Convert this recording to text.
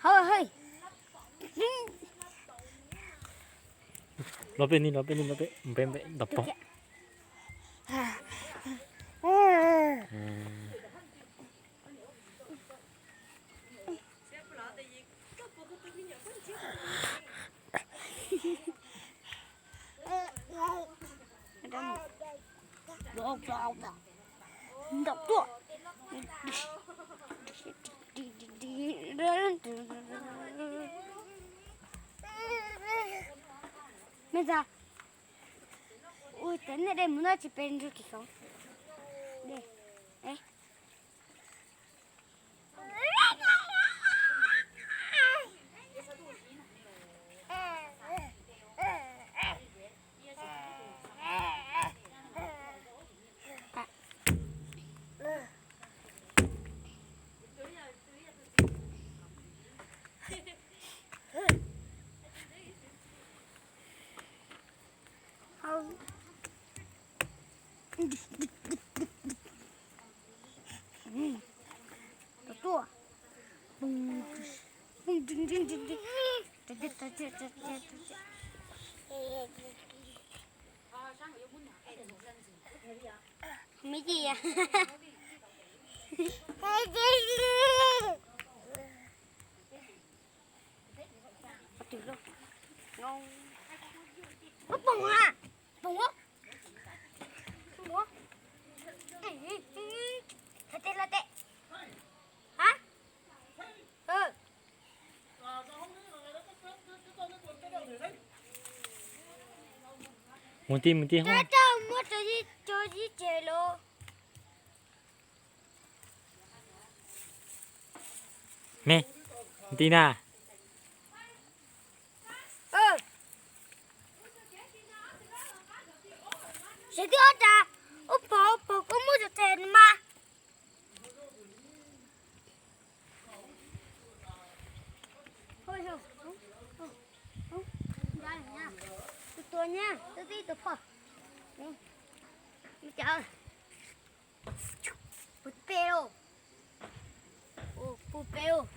Hov, hej. Los peb ni, los peb ni, los peb, peb, peb ntaus pog. Ntaus tuaj. Me ntxhais, ua cas nej de mus noj tsis pes nrug kis xoob. Tuaj. Me ci. Ub, poom a, poom ub, poom ub. Hla tes, hla tes. Ha? Mus ti, mus ti. Muab rau yib ceg los. Me, ti na. Sawv twb ob rag, ub pog, ub pog, koj muab rau tes mas. Tus tua nyab, tus tib tus phom. Puas pe os? Puas pe os?